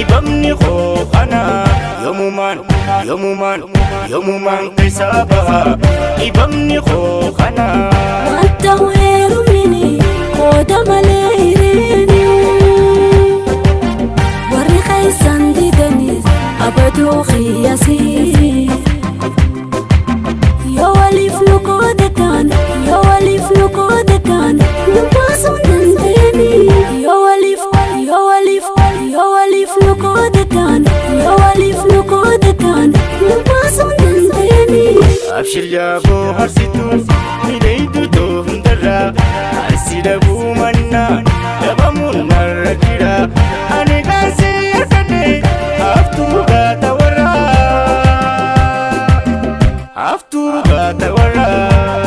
Dhibamni koo kana yoomumaan yoomumaan yoomumaan keessaa baha dhibamni koo kana. Wanta heerumini qooda malee hireeni. Warri keessan didanis abaduu qiyyasii. Yoo waliif nu qoodatan, yoo waliif nu qoodatan, nu baasuu dandeenyi. Yoo waliif, yoo waliif, yoo waliif nu qoodatan, yoo waliif nu qoodatan, nu baasuu dandeenyi. Abshir yaaboo harsituu miidhagduu too hundarraa ansi dhabuu mannaa dhabamuun narra jira ani kaasee argadhe haftuu gaata warraa haftuu gaata warraa.